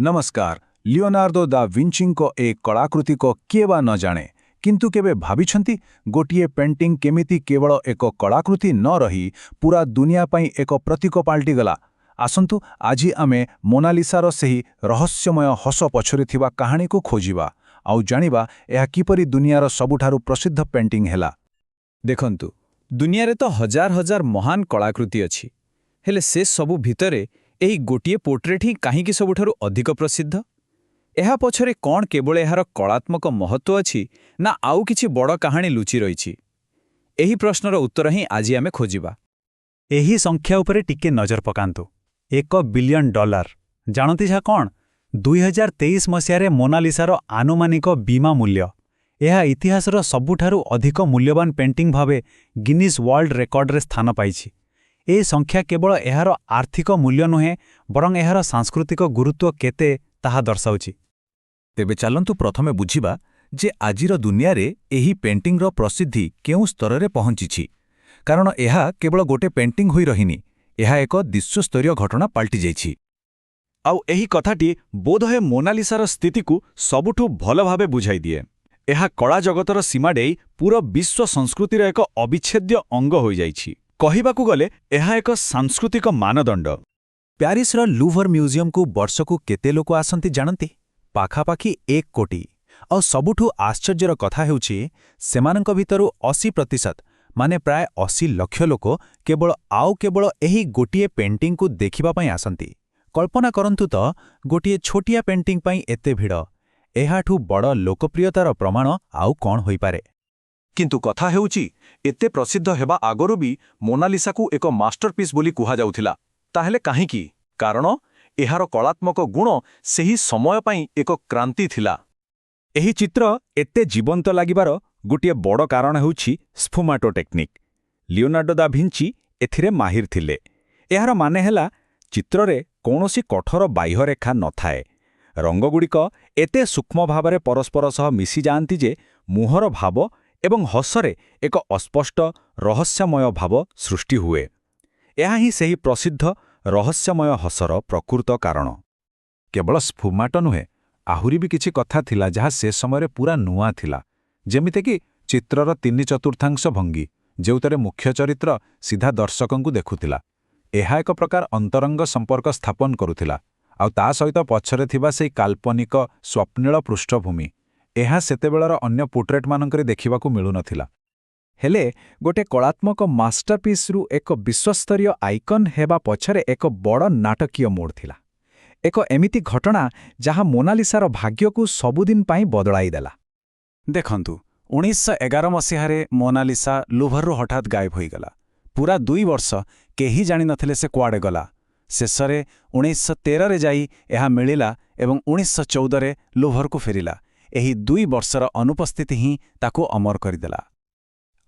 ନମସ୍କାର। ଲିଓନାର୍ଡୋ ଦା ଭିଞ୍ଚିଙ୍କ ଏ କଳାକୃତିକୁ କିଏ ବା ନ ଜାଣେ? କିନ୍ତୁ କେବେ ଭାବିଛନ୍ତି, ଗୋଟିଏ ପେଣ୍ଟିଂ କେମିତି କେବଳ ଏକ କଳାକୃତି ନ ରହି ପୁରା ଦୁନିଆ ପାଇଁ ଏକ ପ୍ରତୀକ ପାଲଟିଗଲା? ଆସନ୍ତୁ, ଆଜି ଆମେ ମୋନାଲିସାର ସେହି ରହସ୍ୟମୟ ହସ ପଛରେ ଥିବା କାହାଣୀକୁ ଖୋଜିବା ଆଉ ଜାଣିବା ଏହା କିପରି ଦୁନିଆର ସବୁଠାରୁ ପ୍ରସିଦ୍ଧ ପେଣ୍ଟିଂ ହେଲା। ଦେଖନ୍ତୁ, ଦୁନିଆରେ ତ ହଜାର ହଜାର ମହାନ କଳାକୃତି ଅଛି। ହେଲେ ସେ ସବୁ ଭିତରେ ଏହି ଗୋଟିଏ ପୋର୍ଟ୍ରେଟ୍ ହିଁ କାହିଁକି ସବୁଠାରୁ ଅଧିକ ପ୍ରସିଦ୍ଧ? ଏହା ପଛରେ କ'ଣ କେବଳ ଏହାର କଳାତ୍ମକ ମହତ୍ତ୍ୱ ଅଛି ନା ଆଉ କିଛି ବଡ଼ କାହାଣୀ ଲୁଚି ରହିଛି? ଏହି ପ୍ରଶ୍ନର ଉତ୍ତର ହିଁ ଆଜି ଆମେ ଖୋଜିବା। ଏହି ସଂଖ୍ୟା ଉପରେ ଟିକେ ନଜର ପକାନ୍ତୁ। 1 ବିଲିୟନ ଡଲାର। ଜାଣନ୍ତି ଯାହା କ'ଣ? 2023 ମସିହାରେ ମୋନାଲିସାର ଆନୁମାନିକ ବୀମା ମୂଲ୍ୟ। ଏହା ଇତିହାସର ସବୁଠାରୁ ଅଧିକ ମୂଲ୍ୟବାନ ପେଣ୍ଟିଂ ଭାବେ ଗିନିସ୍ ୱାର୍ଲଡ ରେକର୍ଡରେ ସ୍ଥାନ ପାଇଛି। ଏ ସଂଖ୍ୟା କେବଳ ଏହାର ଆର୍ଥିକ ମୂଲ୍ୟ ନୁହେଁ, ବରଂ ଏହାର ସାଂସ୍କୃତିକ ଗୁରୁତ୍ୱ କେତେ ତାହା ଦର୍ଶାଉଛି। ତେବେ ଚାଲନ୍ତୁ ପ୍ରଥମେ ବୁଝିବା ଯେ ଆଜିର ଦୁନିଆରେ ଏହି ପେଣ୍ଟିଂର ପ୍ରସିଦ୍ଧି କେଉଁ ସ୍ତରରେ ପହଞ୍ଚିଛି। କାରଣ ଏହା କେବଳ ଗୋଟେ ପେଣ୍ଟିଂ ହୋଇ ରହିନି, ଏହା ଏକ ବିଶ୍ୱସ୍ତରୀୟ ଘଟଣା ପାଲଟିଯାଇଛି। ଆଉ ଏହି କଥାଟି ବୋଧହୁଏ ମୋନାଲିସାର ସ୍ଥିତିକୁ ସବୁଠୁ ଭଲ ଭାବେ ବୁଝାଇଦିଏ। ଏହା କଳା ଜଗତର ସୀମା ଡେଇଁ ପୁରା ବିଶ୍ୱ ସଂସ୍କୃତିର ଏକ ଅବିଚ୍ଛେଦ୍ୟ ଅଙ୍ଗ ହୋଇଯାଇଛି। କହିବାକୁ ଗଲେ ଏହା ଏକ ସାଂସ୍କୃତିକ ମାନଦଣ୍ଡ। ପ୍ୟାରିସର ଲୁଭର ମ୍ୟୁଜିୟମକୁ ବର୍ଷକୁ କେତେ ଲୋକ ଆସନ୍ତି ଜାଣନ୍ତି? ପାଖାପାଖି 1 କୋଟି। ଆଉ ସବୁଠୁ ଆଶ୍ଚର୍ଯ୍ୟର କଥା ହେଉଛି, ସେମାନଙ୍କ ଭିତରୁ 80%, ମାନେ ପ୍ରାୟ 80 ଲକ୍ଷ ଲୋକ କେବଳ ଆଉ କେବଳ ଏହି ଗୋଟିଏ ପେଣ୍ଟିଂକୁ ଦେଖିବା ପାଇଁ ଆସନ୍ତି। କଳ୍ପନା କରନ୍ତୁ ତ, ଗୋଟିଏ ଛୋଟିଆ ପେଣ୍ଟିଂ ପାଇଁ ଏତେ ଭିଡ଼! ଏହାଠୁ ବଡ଼ ଲୋକପ୍ରିୟତାର ପ୍ରମାଣ ଆଉ କ'ଣ ହୋଇପାରେ? କିନ୍ତୁ କଥା ହେଉଛି, ଏତେ ପ୍ରସିଦ୍ଧ ହେବା ଆଗରୁ ବି ମୋନାଲିସାକୁ ଏକ ମାଷ୍ଟରପିସ୍ ବୋଲି କୁହାଯାଉଥିଲା। ତାହେଲେ କାହିଁକି? କାରଣ ଏହାର କଳାତ୍ମକ ଗୁଣ ସେହି ସମୟ ପାଇଁ ଏକ କ୍ରାନ୍ତି ଥିଲା। ଏହି ଚିତ୍ର ଏତେ ଜୀବନ୍ତ ଲାଗିବାର ଗୋଟିଏ ବଡ଼ କାରଣ ହେଉଛି ସ୍ଫୁମାଟୋ ଟେକ୍ନିକ୍। ଲିଓନାର୍ଡୋ ଦା ଭିଞ୍ଚି ଏଥିରେ ମାହିର ଥିଲେ। ଏହାର ମାନେ ହେଲା, ଚିତ୍ରରେ କୌଣସି କଠୋର ବାହ୍ୟରେଖା ନଥାଏ। ରଙ୍ଗଗୁଡ଼ିକ ଏତେ ସୂକ୍ଷ୍ମ ଭାବରେ ପରସ୍ପର ସହ ମିଶିଯାଆନ୍ତି ଯେ ମୁହଁର ଭାବ ଏବଂ ହସରେ ଏକ ଅସ୍ପଷ୍ଟ ରହସ୍ୟମୟ ଭାବ ସୃଷ୍ଟି ହୁଏ। ଏହା ହିଁ ସେହି ପ୍ରସିଦ୍ଧ ରହସ୍ୟମୟ ହସର ପ୍ରକୃତ କାରଣ। କେବଳ ସ୍ଫୁମାଟୋ ନୁହେଁ, ଆହୁରି ବି କିଛି କଥା ଥିଲା ଯାହା ସେ ସମୟରେ ପୁରା ନୂଆ ଥିଲା। ଯେମିତିକି ଚିତ୍ରର ତିନି ଚତୁର୍ଥାଂଶ ଭଙ୍ଗୀ, ଯେଉଁଥିରେ ମୁଖ୍ୟ ଚରିତ୍ର ସିଧା ଦର୍ଶକଙ୍କୁ ଦେଖୁଥିଲା। ଏହା ଏକ ପ୍ରକାର ଅନ୍ତରଙ୍ଗ ସମ୍ପର୍କ ସ୍ଥାପନ କରୁଥିଲା। ଆଉ ତା ସହିତ ପଛରେ ଥିବା ସେଇ କାଳ୍ପନିକ ସ୍ୱପ୍ନିଳ ପୃଷ୍ଠଭୂମି, ଏହା ସେତେବେଳର ଅନ୍ୟ ପୋର୍ଟ୍ରେଟ୍ମାନଙ୍କରେ ଦେଖିବାକୁ ମିଳୁନଥିଲା। ହେଲେ ଗୋଟେ କଳାତ୍ମକ ମାଷ୍ଟରପିସ୍ରୁ ଏକ ବିଶ୍ୱସ୍ତରୀୟ ଆଇକନ୍ ହେବା ପଛରେ ଏକ ବଡ଼ ନାଟକୀୟ ମୋଡ଼ ଥିଲା। ଏକ ଏମିତି ଘଟଣା ଯାହା ମୋନାଲିସାର ଭାଗ୍ୟକୁ ସବୁଦିନ ପାଇଁ ବଦଳାଇଦେଲା। ଦେଖନ୍ତୁ, 1911 ମସିହାରେ ମୋନାଲିସା ଲୁଭରରୁ ହଠାତ୍ ଗାୟବ ହୋଇଗଲା। ପୁରା 2 ବର୍ଷ କେହି ଜାଣିନଥିଲେ ସେ କୁଆଡ଼େ ଗଲା। ଶେଷରେ 1913ରେ ଯାଇ ଏହା ମିଳିଲା ଏବଂ 1914ରେ ଲୁଭରକୁ ଫେରିଲା। ଏହି 2 ବର୍ଷର ଅନୁପସ୍ଥିତି ହିଁ ତାକୁ ଅମର କରିଦେଲା।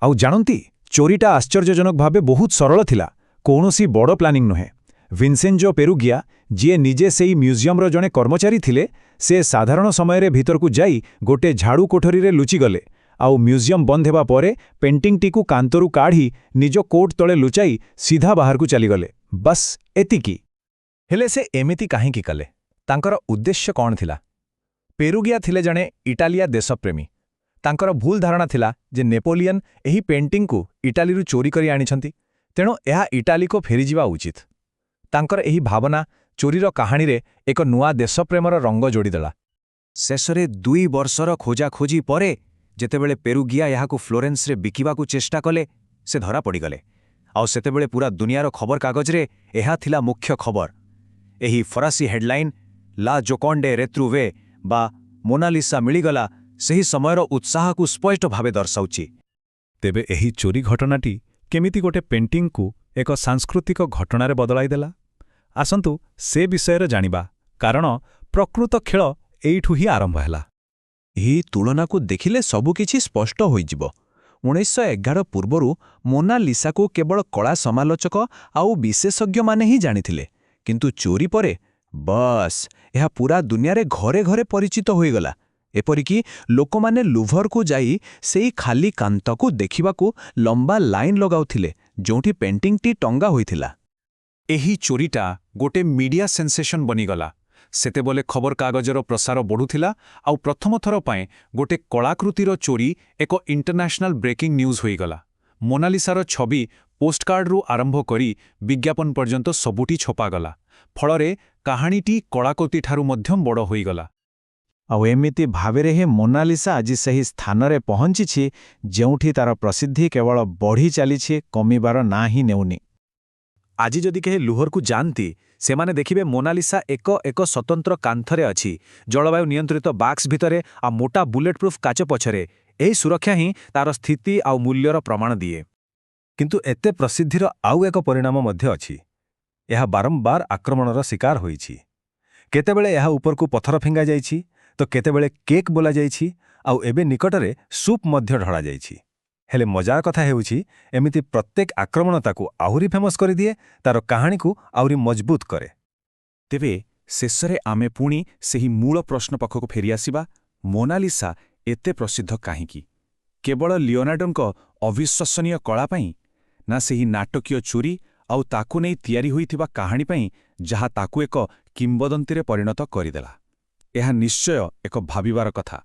ଆଉ ଜାଣନ୍ତି, ଚୋରିଟା ଆଶ୍ଚର୍ଯ୍ୟଜନକ ଭାବେ ବହୁତ ସରଳ ଥିଲା। କୌଣସି ବଡ଼ ପ୍ଲାନିଂ ନୁହେଁ। ଭିନସେଞ୍ଜୋ ପେରୁଗିଆ, ଯିଏ ନିଜେ ସେଇ ମ୍ୟୁଜିୟମର ଜଣେ କର୍ମଚାରୀ ଥିଲେ, ସେ ସାଧାରଣ ସମୟରେ ଭିତରକୁ ଯାଇ ଗୋଟେ ଝାଡ଼ୁ କୋଠରୀରେ ଲୁଚିଗଲେ। ଆଉ ମ୍ୟୁଜିୟମ ବନ୍ଦ ହେବା ପରେ ପେଣ୍ଟିଂଟିକୁ କାନ୍ଥରୁ କାଢ଼ି ନିଜ କୋଟ୍ ତଳେ ଲୁଚାଇ ସିଧା ବାହାରକୁ ଚାଲିଗଲେ। ବାସ୍, ଏତିକି। ହେଲେ ସେ ଏମିତି କାହିଁକି କଲେ? ତାଙ୍କର ଉଦ୍ଦେଶ୍ୟ କ'ଣ ଥିଲା? ପେରୁଗିଆ ଥିଲେ ଜଣେ ଇଟାଲିଆ ଦେଶପ୍ରେମୀ। ତାଙ୍କର ଭୁଲ ଧାରଣା ଥିଲା ଯେ ନେପୋଲିୟନ ଏହି ପେଣ୍ଟିଂକୁ ଇଟାଲୀରୁ ଚୋରି କରି ଆଣିଛନ୍ତି, ତେଣୁ ଏହା ଇଟାଲୀକୁ ଫେରିଯିବା ଉଚିତ। ତାଙ୍କର ଏହି ଭାବନା ଚୋରିର କାହାଣୀରେ ଏକ ନୂଆ ଦେଶପ୍ରେମର ରଙ୍ଗ ଯୋଡ଼ିଦେଲା। ଶେଷରେ 2 ବର୍ଷର ଖୋଜାଖୋଜି ପରେ ଯେତେବେଳେ ପେରୁଗିଆ ଏହାକୁ ଫ୍ଲୋରେନ୍ସରେ ବିକିବାକୁ ଚେଷ୍ଟା କଲେ, ସେ ଧରା ପଡ଼ିଗଲେ। ଆଉ ସେତେବେଳେ ପୁରା ଦୁନିଆର ଖବରକାଗଜରେ ଏହା ଥିଲା ମୁଖ୍ୟ ଖବର। ଏହି ଫରାସୀ ହେଡଲାଇନ୍ "ଲା ଜୋକଣ୍ଡେ ରେତ୍ରୁଭେ" ବା ମୋନାଲିସା ମିଳିଗଲା, ସେହି ସମୟର ଉତ୍ସାହକୁ ସ୍ପଷ୍ଟ ଭାବେ ଦର୍ଶାଉଛି। ତେବେ ଏହି ଚୋରି ଘଟଣାଟି କେମିତି ଗୋଟେ ପେଣ୍ଟିଂକୁ ଏକ ସାଂସ୍କୃତିକ ଘଟଣାରେ ବଦଳାଇଦେଲା, ଆସନ୍ତୁ ସେ ବିଷୟରେ ଜାଣିବା। କାରଣ ପ୍ରକୃତ ଖେଳ ଏଇଠୁ ହିଁ ଆରମ୍ଭ ହେଲା। ଏହି ତୁଳନାକୁ ଦେଖିଲେ ସବୁକିଛି ସ୍ପଷ୍ଟ ହୋଇଯିବ। 1911 ପୂର୍ବରୁ ମୋନାଲିସାକୁ କେବଳ କଳା ସମାଲୋଚକ ଆଉ ବିଶେଷଜ୍ଞମାନେ ହିଁ ଜାଣିଥିଲେ। କିନ୍ତୁ ଚୋରି ପରେ ବସ୍, ଏହା ପୁରା ଦୁନିଆରେ ଘରେ ଘରେ ପରିଚିତ ହୋଇଗଲା। ଏପରିକି ଲୋକମାନେ ଲୁଭରକୁ ଯାଇ ସେଇ ଖାଲି କାନ୍ଥକୁ ଦେଖିବାକୁ ଲମ୍ବା ଲାଇନ୍ ଲଗାଉଥିଲେ, ଯେଉଁଠି ପେଣ୍ଟିଂଟି ଟଙ୍ଗା ହୋଇଥିଲା। ଏହି ଚୋରିଟା ଗୋଟେ ମିଡିଆ ସେନ୍ସେସନ୍ ବନିଗଲା। ସେତେବେଳେ ଖବରକାଗଜର ପ୍ରସାର ବଢ଼ୁଥିଲା ଆଉ ପ୍ରଥମ ଥର ପାଇଁ ଗୋଟେ କଳାକୃତିର ଚୋରି ଏକ ଇଣ୍ଟରନ୍ୟାସନାଲ ବ୍ରେକିଂ ନ୍ୟୁଜ୍ ହୋଇଗଲା। ମୋନାଲିସାର ଛବି ପୋଷ୍ଟକାର୍ଡରୁ ଆରମ୍ଭ କରି ବିଜ୍ଞାପନ ପର୍ଯ୍ୟନ୍ତ ସବୁଠି ଛପାଗଲା। ଫଳରେ କାହାଣୀଟି କଳାକୃତିଠାରୁ ମଧ୍ୟ ବଡ଼ ହୋଇଗଲା। ଆଉ ଏମିତି ଭାବରେ ହିଁ ମୋନାଲିସା ଆଜି ସେହି ସ୍ଥାନରେ ପହଞ୍ଚିଛି, ଯେଉଁଠି ତାର ପ୍ରସିଦ୍ଧି କେବଳ ବଢ଼ି ଚାଲିଛି, କମିବାର ନାଁ ହିଁ ନେଉନି। ଆଜି ଯଦି କେହି ଲୁଭରକୁ ଯାଆନ୍ତି, ସେମାନେ ଦେଖିବେ ମୋନାଲିସା ଏକ ଏକ ସ୍ୱତନ୍ତ୍ର କାନ୍ଥରେ ଅଛି, ଜଳବାୟୁ ନିୟନ୍ତ୍ରିତ ବାକ୍ସ ଭିତରେ ଆଉ ମୋଟା ବୁଲେଟ୍ ପ୍ରୁଫ୍ କାଚ ପଛରେ। ଏହି ସୁରକ୍ଷା ହିଁ ତାର ସ୍ଥିତି ଆଉ ମୂଲ୍ୟର ପ୍ରମାଣ ଦିଏ। କିନ୍ତୁ ଏତେ ପ୍ରସିଦ୍ଧିର ଆଉ ଏକ ପରିଣାମ ମଧ୍ୟ ଅଛି। ଏହା ବାରମ୍ବାର ଆକ୍ରମଣର ଶିକାର ହୋଇଛି। କେତେବେଳେ ଏହା ଉପରକୁ ପଥର ଫିଙ୍ଗାଯାଇଛି ତ କେତେବେଳେ କେକ୍ ବୋଲାଯାଇଛି, ଆଉ ଏବେ ନିକଟରେ ସୁପ୍ ମଧ୍ୟ ଢଳାଯାଇଛି। ହେଲେ ମଜାର କଥା ହେଉଛି, ଏମିତି ପ୍ରତ୍ୟେକ ଆକ୍ରମଣ ତାକୁ ଆହୁରି ଫେମସ୍ କରିଦିଏ, ତାର କାହାଣୀକୁ ଆହୁରି ମଜବୁତ କରେ। ତେବେ ଶେଷରେ ଆମେ ପୁଣି ସେହି ମୂଳ ପ୍ରଶ୍ନ ପାଖକୁ ଫେରିଆସିବା, ମୋନାଲିସା ଏତେ ପ୍ରସିଦ୍ଧ କାହିଁକି? କେବଳ ଲିଓନାର୍ଡୋଙ୍କ ଅବିଶ୍ୱସନୀୟ କଳା ପାଇଁ, ନା ସେହି ନାଟକୀୟ ଚୋରି ଆଉ ତାକୁ ନେଇ ତିଆରି ହୋଇଥିବା କାହାଣୀ ପାଇଁ, ଯାହା ତାକୁ ଏକ କିମ୍ବଦନ୍ତୀରେ ପରିଣତ କରିଦେଲା? ଏହା ନିଶ୍ଚୟ ଏକ ଭାବିବାର କଥା।